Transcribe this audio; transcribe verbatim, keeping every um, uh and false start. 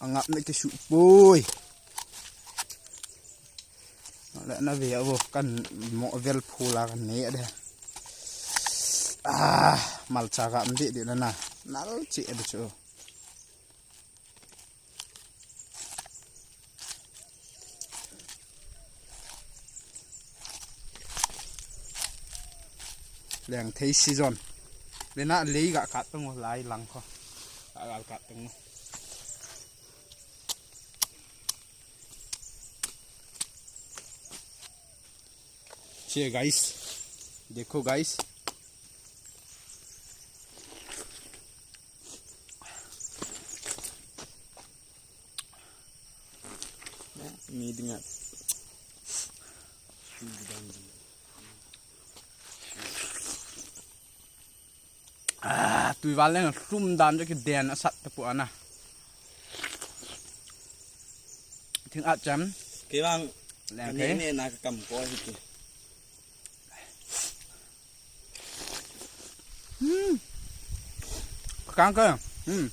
Angap na kisu poi. Le na ve avo kan mo vel phula kan ne de. Ah, malcha ka am de de na na. Nal chi de chu. Leng thei season. Le na lei ga kat tang lai lang kho. Ga kat tang. Che guys. Dekho guys. Mi dinga. Ah, tui val leng sum dan jo ki den asat ta pu ana. Thing at jam. Kei vang. Leng ne thei. Ne na ka kam ko hi ki. Hmm. Kang ka. Hmm.